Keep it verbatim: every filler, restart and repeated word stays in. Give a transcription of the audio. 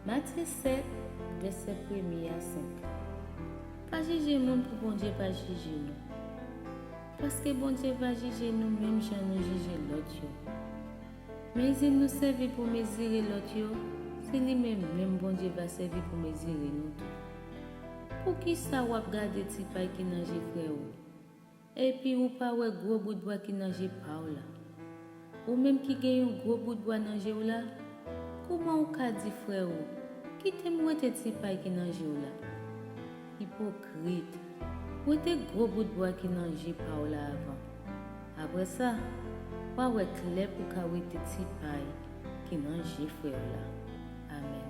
Matye sèt, vèsè premye a senk. Pa jije moun pou Bondye pa jije nou. Paske Bondye va jije nou menm jan nou jije lòt yo. Mezi nou sèvi pou mezire lòt yo, se li menm menm Bondye va sèvi pou mezire nou tou. Poukisa w ap gade ti pay ki nan je frè w, epi ou pa wè gwo bout bwa ki nan je pa w la? Ou menm ki gen yon gwo bout bwa nan je w la, kòman ou ka di frè w, "Kite m wete ti pay ki nan je w la"? Ipokrit, wete gwo bout bwa ki nan je pa w la avan. Apre sa, w a wè klè pou w ka wete ti pay ki nan je frè w la. Amèn.